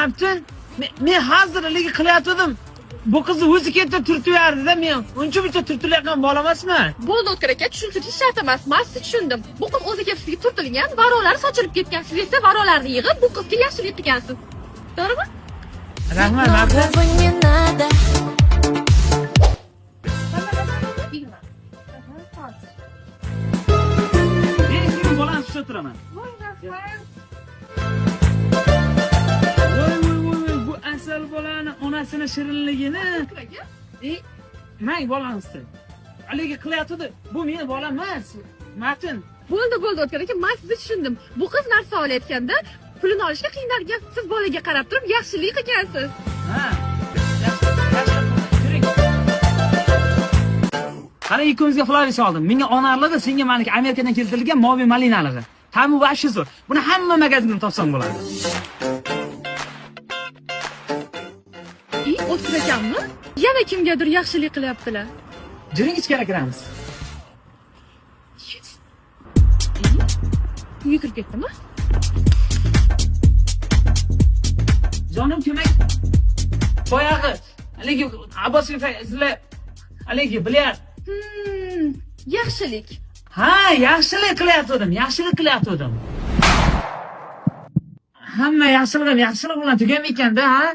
Maftun, men hozir haligi qilayotgandim. Bu qizni o'zi kelib turtibyordida, men uncha buncha turtilayotgan bola emasman. Bo'ldi, O'tkir aka, tushuntirish shart emas. Men sizni tushundim. Bu qiz o'zi kelib sizga turtilgan, varolari sochilib ketgan. Siz esa varolarni yig'ib, bu qizga yaxshilik qilgansiz. To'g'rimi? Rahmat, Maftun. Многого не надо. 20. Men sening bolani ushlab turaman. Voy, rahmat. Voy voy voy voy, bu asal bolani onasini shirinligini. O'tkir aka. E, mang bolani. Haligi qilayotgandi. Bu meni bolam emas. Maftun. Bo'ldi, bo'ldi, O'tkir aka, men sizni tushundim. Bu qiz narsa olayotganda pulini olishga qiynalgan. Siz bolaga qarab turib yaxshilik qilgansiz. Ha. Yaxshi, yaxshi. Yuring. Qara, ikkovimizga Flavis oldim. Menga onarlig'i, senga maniki Amerikadan keltirilgan moviy malinalig'i. Ta'mi вообще zo'r. Buni hamma magazindan topsam bo'ladi. I, O'tkir akammi? Yana kimgadir yaxshilik qilyaptilar. Juring, ichkari kiramiz. Yes. I, uyga kirib ketdimi? Jonim, ko'mak. Boyag'i haligi Abbos sizlar haligi bilyard. Yaxshilik. Ha, yaxshilik qilayotgandim, yaxshilik qilayotgandim. Hamma yaxshilik ham yaxshilik bilan tugamaykan-da, ha?